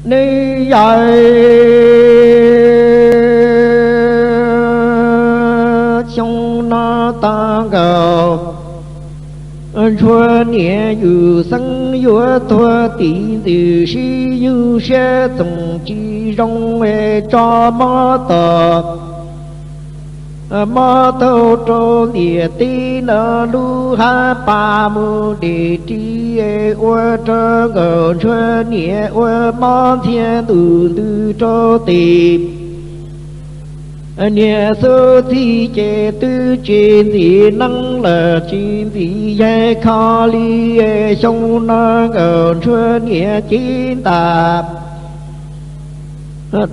Neb yawm, xyoo no tau nkaus, Ntsuag niam yus xeeb yuav tuag tim ntxwm sib nyug siab txoom tsis zoo es tso mob tom mob taug rau ntiaj teb no lub hab pas mus deb ris ua rau nkawm Ntsuag niam ua mob ntxhiab ntuj ntws rau tim. Niam xub txij ces twb tsis ntxim neeb lawm, tsis ntxim yaig kho li. Xyoo no nkawm Ntsuag niam cev ntas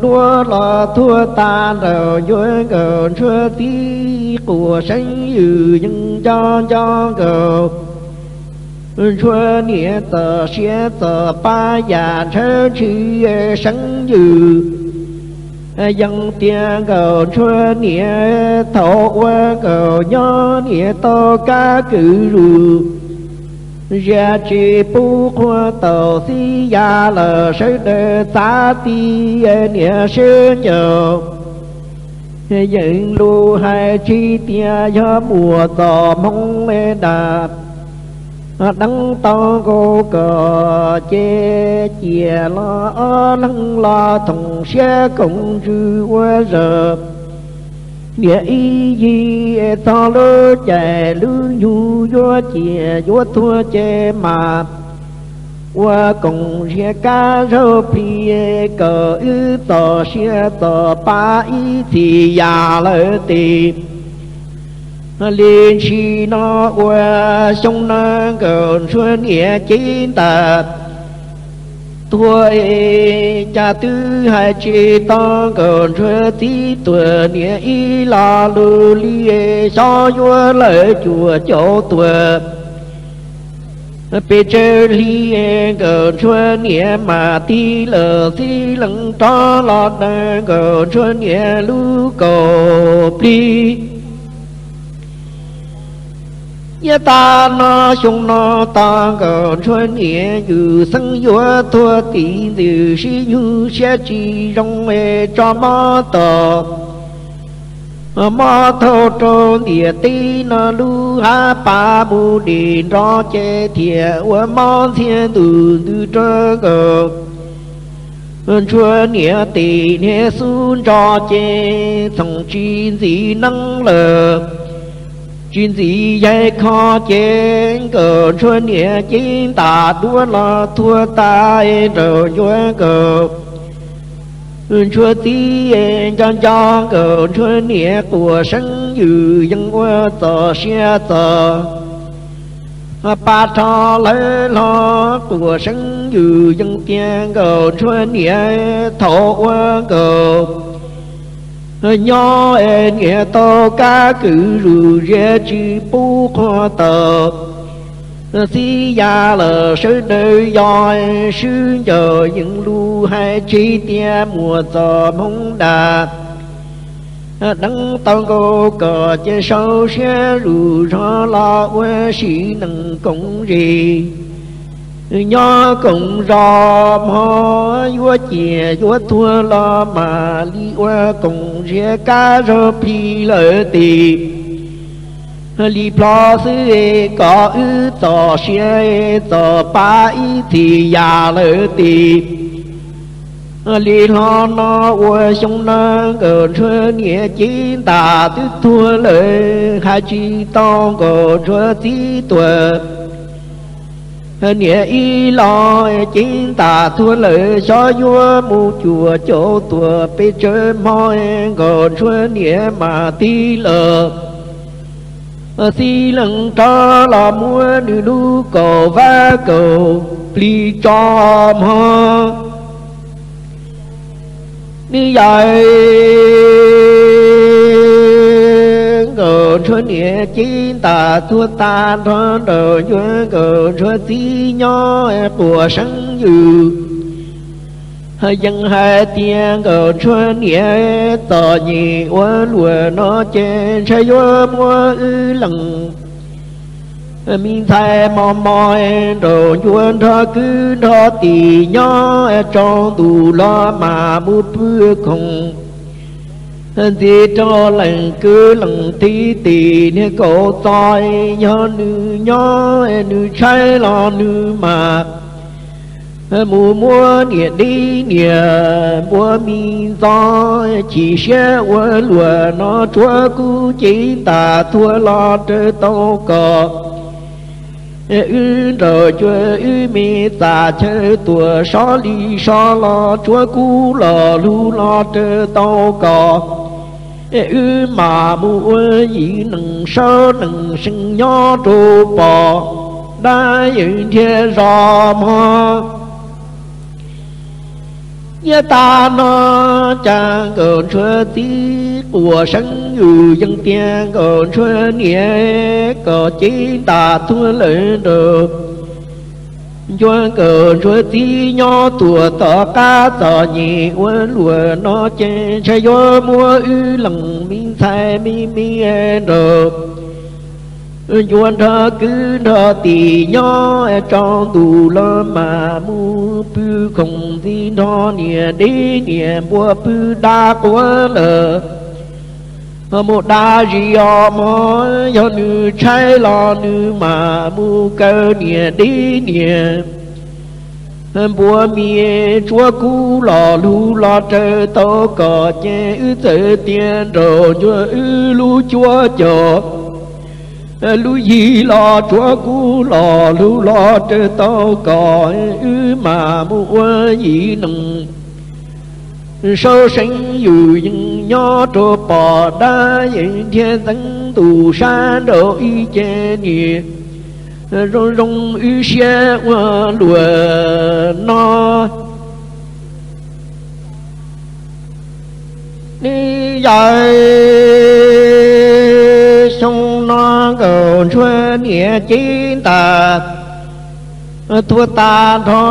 duab los tuag tas nraum ncua, nkawm Ntsuag txiv quas seeb yws yeej nco nco nkawm Ntsuag niam txom siab txom pab yam ntshaw ntshis seeb yws. Yeej tias nkawm Ntsuag niam thaum ua nkawm nyob niam tau kab kwv zus, zia tsis pub qhuas tau xib ya lawm sawv daws txav ti niam sib ncaus. Yeej lus hais tsis tias yog muam txom hmoo li nram deeb tau nkaus kom ces cia los ob leeg los thoom siab koom ntsws ua zaum. Niam ib yig txog lub caij lub nyoog yuav ciam yuav tuag ces mas ua koom ziab kab zaug plig kom wb txom siab txom pab ib txhis yam lawm tes. Li ntshis no ua xyoo no nkawm Ntsuag niam cev ntas tuag es cas twb hais tsis tau nkawm Ntsuag txiv tuag, niam ib lo lus li xyov yuav lawm cuaj caum tuag. Pes tsawg hli nkawm Ntsuag niam mam tig lawm, xib leej rov los daws nkawm Ntsuag niam lub kaus plig. Nyob tas no xyoo no tau nkawm Ntsuag niam yus xeeb yuav tuag tim ntxwm sib nyug siab tsis zoo es tso mob tom mob taug rau ntiaj teb no lub hab pas mus deb nrov ces thiaj ua mob ntxhiab ntuj ntws rau nkawm Ntsuag niam tes niag xub ntso ces txhoom tsis ntxim neeb lawm, tsis ntxim yaig kho ces nkawm Ntsuag niam cev ntas duab los tuag tas nraum ncua nkawm Ntsuag txiv nco nco nkawm Ntsuag niam quas seeb yws yeej ua txom siab txom pab rho lawv hlo. Quas seeb yws yeej tias nkawm Ntsuag niam thaum ua nkawm nyob niam tau kab kwv zus, zia tsis pub qhuas tau xib ya lawm sawv daws yog swb ncaws. Yeej lus hais tsis tias muam txom hmoo nram deeb tau nkaus kom ces sau siab zus zog los ua sim neej koom zis. Nyob koom zos hmo yuav ciam yuav tuag los mam li ua koom ziab kab zaug plig lawm tes. Li plho xwb kom wb txom siab txom pab ib txhis yam lawm tes. Li hlo no ua xyoo no nkawm Ntsuag niam cev ntas twb tuag lawm, hais tsis tau nkawm Ntsuag txiv tuag. Niam ib los cev ntas tuag lawm xyov yuav mus cuaj caum tuag. Pes tsawg hmo nkawm Ntsuag niam mam tig lawm, xib leej rov los muab nws lub kaus vab kaus plig tso mog. Nws yawm, nkawm Ntsuag niam cev ntas tuag tas nrog nraum ncua nkawm Ntsuag txiv nyob quas seeb yws. Yeej hais tias nkawm Ntsuag niam txom nyem ua luaj no ces ntshai yuav muab wb leej Me ntxhais mos mos nraum ncua nrog kwv nrog tij nyob, tsaus ntuj los mas mus pw khoom. Ntxiv rau leej kwv leej tij tim niag kaum txog, yog nws nyob nws tshaib los nws mas mus muab niam dib niam npua mi ntxo. Chim siab ua luam no tsuav kuv cev ntas tuag los raws tau kom wb nraug cuag wb me txaj chaw tuam sov li sov los tsuav kuv los lug los raws tau kom wb mam mus ua yim neeg saub neeg seej nyob rau pom dab yeej nrhiav zos mog. Nyob tag no cas Nkauj Ntsuag txiv quas seeb yws yeej tias Nkauj Ntsuag niam kom cev ntas tuag lawm nraud. Ncua Nkauj Ntsuag txiv nyob tuam tom qab txom nyem ua luam no ces ntshai yuav muab wb leej me ntxhais me me nraud. Ncua nrog kwv nrog tij nyob tsaus ntuj los mas mus pw khoom ntxiv nrog niam dib niam npua pw dab quav lawm. Mus dab zis os mog, yog nws tshaib los nws mam mus kaw niam dib niam npua mi tsuav kuv los lug los raws tau kom ces wb txawm tias nraug ncua wb lub cuab cog lub yig los tsuav kuv los lug los raws tau kom wb mam mus ua yim neeg saub seej yws yeej nyob rau pom dab yeej nrhiav ntxeev ntuj sab nraud ib ce niam zoo zoo wb siab ua luam no. Neb yawm, xyoo no Nkauj Ntsuag niam cev ntas tuag tag nrho,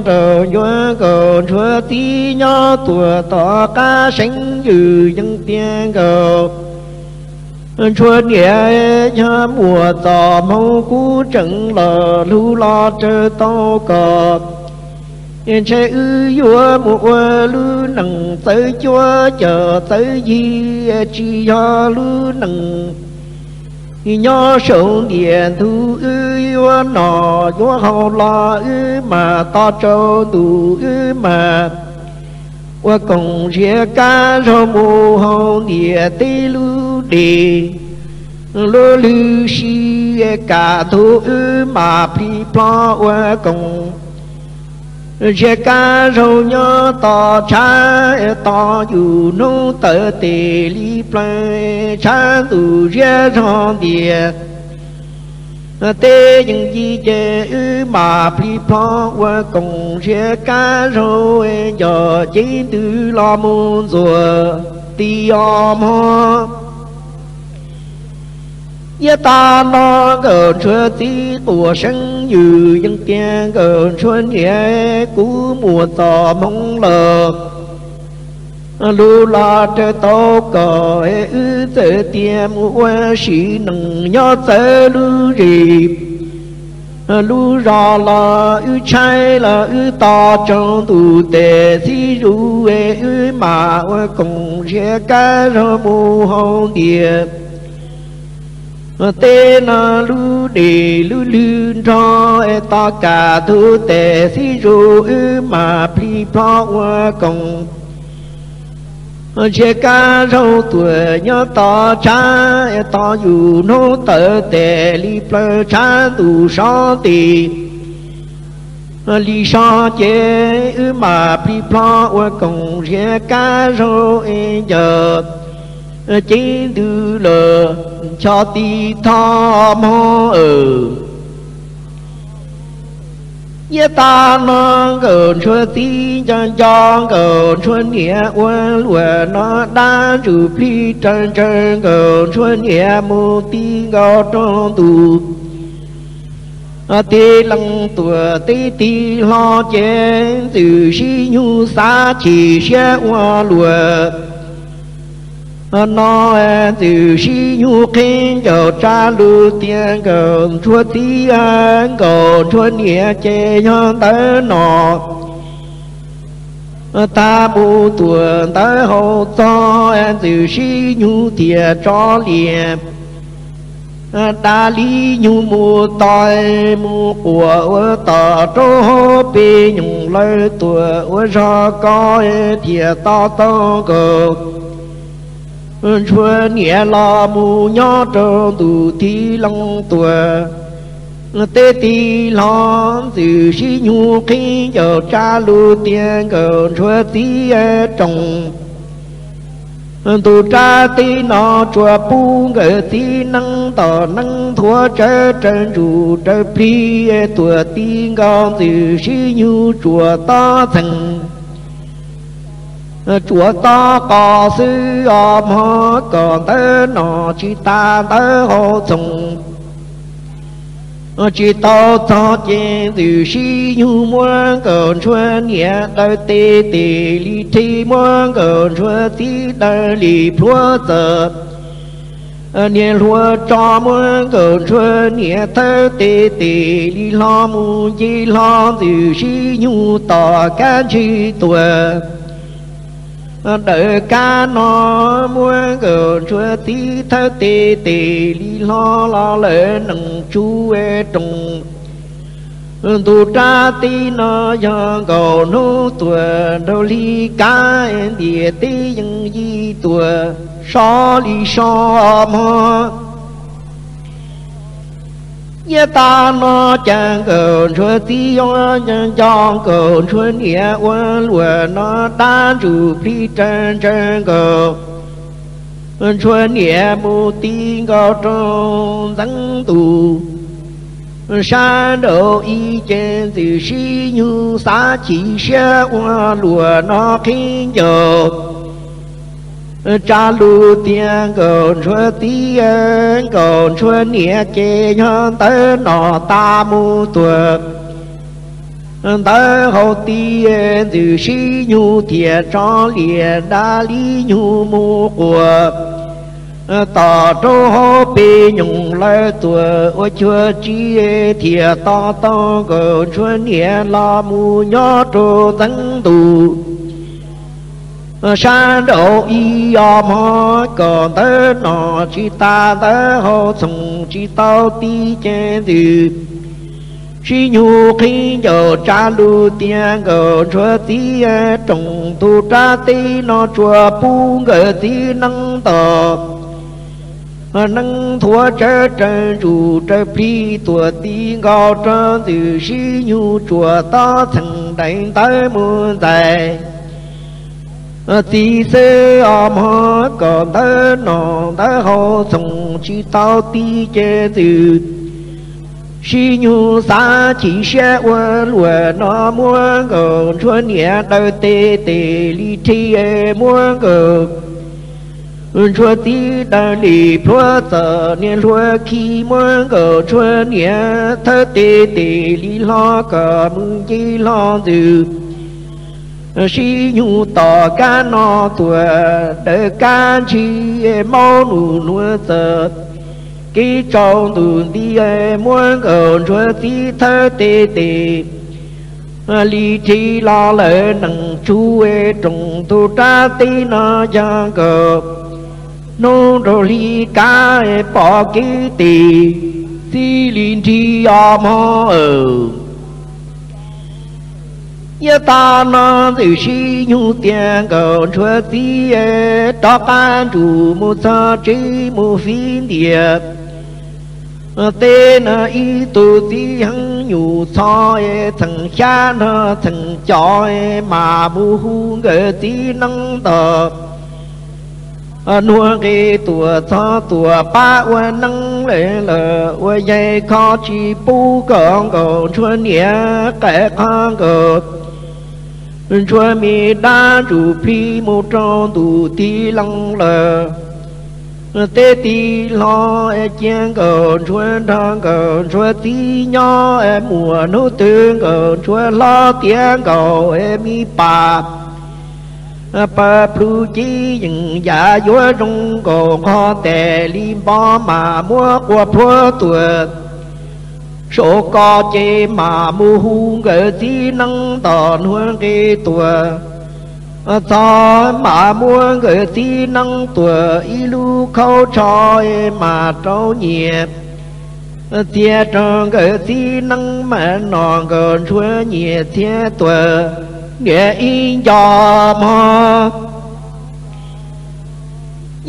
nraug ncua Nkauj Ntsuag txiv nyob tuam tom qab seev yws yeej tias Nkauj Ntsuag niam, yog muaj txoj hmoo kuv tseem los lug los raws tau kom ntshe wb yuav mus ua lub neej txawv cuab cog txawv yig, tsis yog lub neej nyob saum ntiaj ntug. Wb yuav noj yuav haus los wb mas tos tsaus ntuj, wb mas ua koom ziab kab zaug mus haus ntiaj teb lub dej lub lwg si, kam ntug wb mas plig plho ua koom ziab kab zaug nyob tos tshav, tos yus hnub tawm tes li plaws tshav ntuj ziab zog ntiaj teb yeej ci ces wb mam plig plho ua koom ziab kab zaug nco cev ntws los mus ntxuag ti os mog. Nyob tag no Nkauj Ntsuag txiv quas seev yws yeej tias Nkauj Ntsuag niam, kuv muaj txoj hmoo los lug los raws tau kom wb txawm tias mus ua sim neej nyob txawv lub zej lub zos los wb tshaib los wb tos tsaus ntuj tes xib zuj, wb mam ua koom ziab kab zaug mus haus ntiaj teb no lub dej lub lwg nrog, tos kam ntug tes xib zuj wb mam plig plho ua koom ziab kab zaug tuaj nyob tos tshav, tos yus hnub tawm tes li plaws tshav ntuj sov nti li sov ces wb mam plig plho ua koom ziab kab zaug nco cev ntws los ncho ti tho mog. Nyob tag no Nkauj Ntsuag txiv nco nco Nkauj Ntsuag niam ua luam no dab ntsuj plig raws ntsawg Nkauj Ntsuag niam mus ti nkaus rau ntuj teb leej tuam teb tig hlo ces ntxwm sib nyug xav chim siab ua luam No ntxwm sib nyug qhib ncaus tsa lus tias nkawd ntsuag txiv nkawd ntsuag niam ces yog ntawd no tag mus tuam ntawd hauv txog ntxwm sib nyug thiaj tso lias da li nyug mus tos mus quas ua tom rau hauv pes nyoog lawv tuam ua zog ko thiaj to tau nkaus ntsuag niam los mus nyob rau ntu thib loo tuam. Tej tij laug ntxwm sib nyug qhib ncaus tsa lus tias nkawd ntsuag txiv roos ntu rab teb no tsuas pub nkawd txiv neeb tom neeb nthuav tsawv raws ntsuj raws plig tuam tib nkaus ntxwm sib nyug tsuas tob txheem tsuas tob qos xwb os mog. Kom ntawd no tsis tas ntawd hauv txoos tsis tau txog ces ntxwm sib nyug muab nkawd ntsuag niam daws tes tes li rhi muab nkawd ntsuag txiv daws li plhuav txawm. Niag hluas tso muab nkawd ntsuag niam thawb tes tes li hlo mus nce hlo ntxwm sib nyug tom kab ntsig tuam. Daws kab no muab nkawd ntsuag txiv thawb tes tes li hlo los lawm nees tsuv roos. Ntu rab teb no yog nkaus hnub tuam nraug hli kab ntiam teb yeej yij tuam so li so mog. Nyiaj tas no cas nkawd ntsuag txiv yuav nco nco nkawd ntsuag niam ua luam no dab ntsuj plig raws ntsaws nkawd ntsuag niam mus ti nkaus rau ntxeev ntus. Sab nraud ib ce ntxwm sib nyug xav chim siab ua luam no qhib ncaus tsa lus tias nkawd ntsuag txiv nkawd ntsuag niam ces yog ntawd no tas mus tuam ntawd hauv ti ntxwm sib nyug thiaj tso lias da li nyug mus quas tom rau hauv pes nyoog lawv tuam ua cuag tsi thiaj to tau nkawd ntsuag niam los mus nyob rau ntxeev ntus. Sab nraud ib os mog kom ntawd no tsis tas ntawd hauv txoos tsis tau ti ces ntxwm sib nyug qhib ncaus tsa lus tias nkawd ntsuag txiv roos ntu rab teb no tsuas pub nkawd txiv neeb ntau neeb nthuav tsawv raws ntsuj raws plig tuam ti nkaus rau ntxwm sib nyug tsuas tob txheem daim ntawv mus ntxais txiv xwb os mog kom ntawd no ntawd hauv txoos tsis tau ti ces ntxwm sib nyug xav chim siab ua luam no muab nkawd ntsuag niam daws tes tes li rhi muab nkawd ntsuag txiv daws li plhuav txawm niag hluas khi muab nkawd ntsuag niam thawb tes tes li hlo kom mus nce hlo ntxwm sib nyug tom kab no tuam daws kab ntshis maub nus nuav txawm kev tsaus ntuj nti muab nkawd ntsuag txiv thawb tes tes li rhi los lawm nees tsuv roos tus rab teb no yog nkawd hnub nraug hli kab pom kev tes txij li nrig os mog. Yav tas no ntxwm sib nyug tias nkawd ntsuag txiv rov qab nrug mus txog tsev mus fiv ntias teb no ib tug txiv heev nyuj txho txheem xyab no txheem cov mas mus hu nkawd txiv neeb ntau nuag nqe tuam txog tuam pab ua neeb lawm lawm ua yaig kho tsis pub kom nkawd ntsuag niam qaim qhov nkawd ntsuag me dab ntsuj plig mus rau ntuj tig loo lawm. Tej tij laug cia nkawd ntsuag nrog nkawd ntsuag txiv nyob, muaj hnub twg nkawd ntsuag hlob tiav nkaus me pas Pawg plhu cib yees yav yuav zoo nkaus nqho tes li npo mas muab quas plhuav tuag. Saum ko ces mas mus hu nkawd txiv neeb ntos nuav nqe tuag. Txog mas muab nkawd txiv neeb tuag ib lub khaub tsho mas rau nyias txiag rau nkawd txiv neeb mas no nkawd ntsuav nyias txiag tuag niam ib nco mog.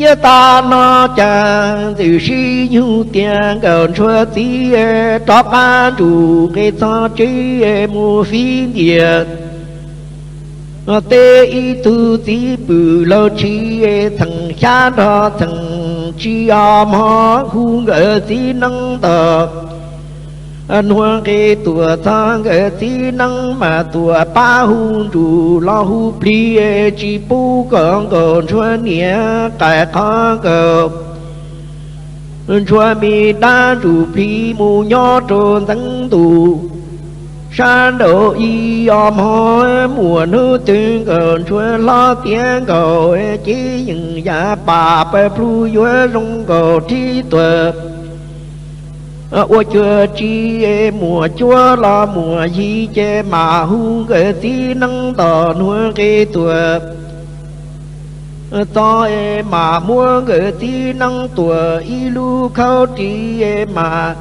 Yog tas no cas ntxwm sib nyug tias nkawd ntsuav txiv rov qab nrug nqe txog tsev mus fib ntias tej ib tug txiv pwm laug tshis txheem xyab nrog txheem tsis os mog hu nkawd txiv neeb ntawd nuav nqe tuam txog nkawd txiv neeb mas tuam pab hu nrug los hu plig tsis pub kom nkawd ntsuav niam qais qhov nkawd ntsuav me dab nrug plig mus nyob rau ntxeev ntuj. Sab nraud ib os mog muaj hnub twg nkawd ntsuav hlob tiav nkaus ces yees yav pam pawg plhu yuav zoo nkaus rhib tuag. Ua cuag tsis muaj cuab los muaj yig ces mas hu nkawd txiv neeb ntos nuav nqe tuag txog mas muab nkawd txiv neeb tuag ib lub khaub ris mas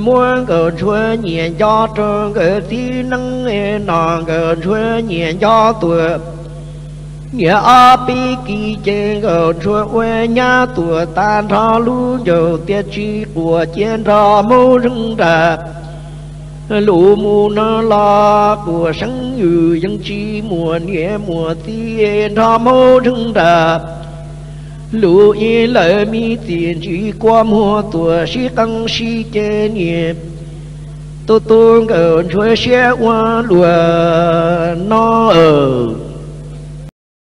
muab nkawd ntsuav nyias nco rau nkawd txiv neeb no nkawd ntsuav nyias nco tuag. Niam ob peb kis ces nkawd ntsuav ua nyab tuag tag nrho lub ncaug tias tsis quas cia nrog Hmoob zeeg nrag. Lus mus no los quas seeb yws yeej tsis muaj niam muaj txiv nrog Hmoob zeeg nrag. Lus ib lawm me txiv ntsis kua muag tuag sib qeej sib ces niam tu tu nkawd ntsuav siab ua luag no.